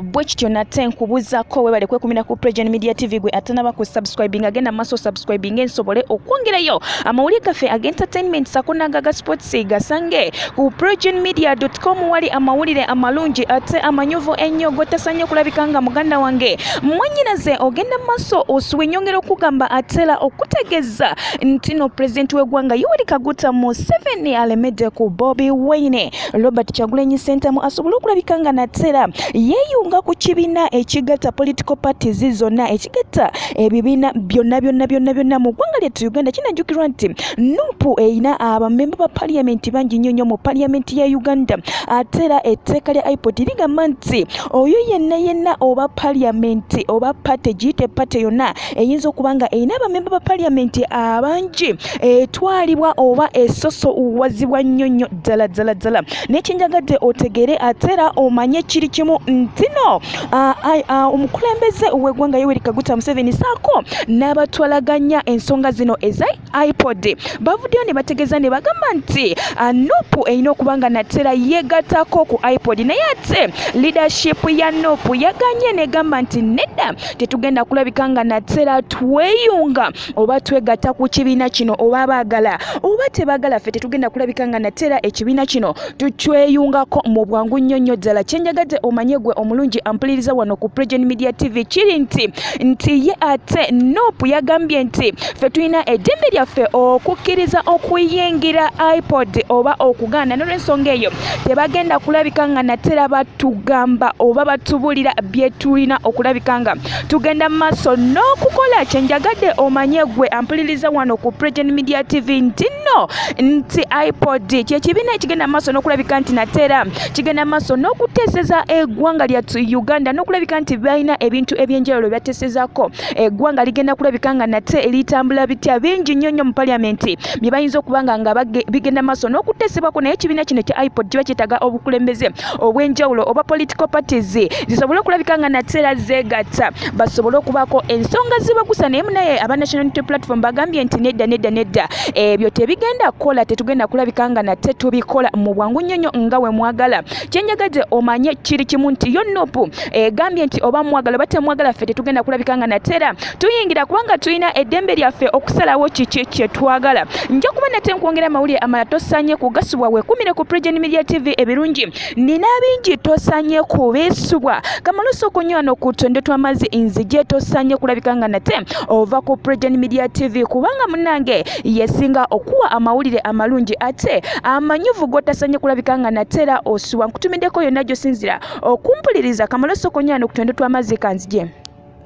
Bwe kityo nate nkubuzaako, webale kwekumira ku Pregen Media TV. Gwe atanaba ku subscribing, agenda maaso subscribing nsobole okwongerayo amawulire gaffe aga entertainment sako n'aga sports gasange ku pregenmedia.com. Wali amawulire amalungi ate amanyuvu ennyo gotasanye okulabika nga muganda wange, mwannyinaze, ogenda maaso osuwa. Enyongera okugamba atera okutegeeza nti no pulezidenti w'eggwanga Yoweri Kaguta Museveni alemedde ku Bobi Wine, Robert Kyagulanyi Ssentamu asobole okulabika nga natera yeeyunga ku kibiina ekigatta political parties zonna, ekigatta ebibiina byonna byonna byonna byonna mu ggwanga lyattu Uganda. Kinajjukirwa nti NUP erina abamemba ba paliyamenti bangi nnyo nnyo mu paliyamenti ya Uganda, ate era etteeka lya IPOD ligamba nti oyo yenna yenna oba paliyamenti oba party, giyite party yonna eyinza okuba nga erina abamemba ba paliyamenti abangi, etwalibwa oba esosowazibwa nnyo nnyo ddala ddala ddala. Naye kyenjagadde otegeere ate era omanye kiri kimu nti no omukulembeze w'eggwanga Yoweri Kaguta Museveni saako n'abatwalaganya ensonga zino eza IPOD bavuddeyo ne bategeeza ne bagamba nti NUP erina okuba nga natera yeegattako ku IPOD. Naye ate leadership ya NUP yaganye negamba nti nedda, tetugenda kulabika nga natera tweyunga oba twegatta ku kibiina kino. Oba baagala oba tebaagala, ffe tetugenda kulabika nga natera ekibiina kino tukyeyungako mu bwangu nnyo nnyo ddala. Kyenjagadde omanye gwe omulungi ampuliriza wano ku Pregen Media TV kiri nti ye ate NUP yagambye nti ffe tulina eddembe lyaffe okukkiriza okuyingira IPOD oba okugaana, n'olwensonga eyo tebagenda kulabika nga natera batugamba oba batubulira bye tulina okulabika nga tugenda mu maaso n'okukola. Kyenjagadde omanye gwe ampuliriza wano ku Pregen Media TV nti nno nti IPOD kyekibiina ekigenda maaso n'okulabika nti natera kigenda maaso n'okuteeseza eggwanga lyattu Uganda, n'okulabika nti balina ebintu ebyenjawulo byateesezaako eggwanga. Ligenda kulabika nga nate litambula bitya? Bingi nnyo nnyo mu paliamenti bye bayinza okuba nga bigenda maaso n'okuteesebwako, naye ekibiina kino ekya IPOD kiba kyetaaga obukulembeze obw'enjawulo oba political parties zisobole okulabika nga natera zeegatta, basobole okubaako ensonga zibagusa. Naye munaye aba National Unity Platform bagambye nti nedda, nedda, nedda, ebyo tebigenda kukola, tetugenda kulabika nga nate tubikola mu bwangu nnyo nnyo nga we mwagala. Kyenjagadde omanye kiri kimu nti yo NUP egambye nti oba mwagala oba temwagala, ffe tetugenda kulabika nga natera tuyingira, kubanga tulina eddembe lyaffe okusalawo kiki kye twagala. Nja kuba nate nkwongera amawulire amala, tosanye kugasubwa. Wekumire ku Pregen Media TV, ebirungi nina bingi, tosanye kubisubwa. Kamala osooka nnyo wano ku twende tw'amazzi nzije, tosanye kulabika nga nate ova ku Pregen Media TV, kubanga munnange yesinga okuwa amawulire amalungi ate amanyuvu g'otasanye kulabika nga natera osuwa. Nkutumiddeko yonna gy'osinzira okumpuliriza. Kamala osooka nnyo wano ku twende tw'amazzi, kanzije.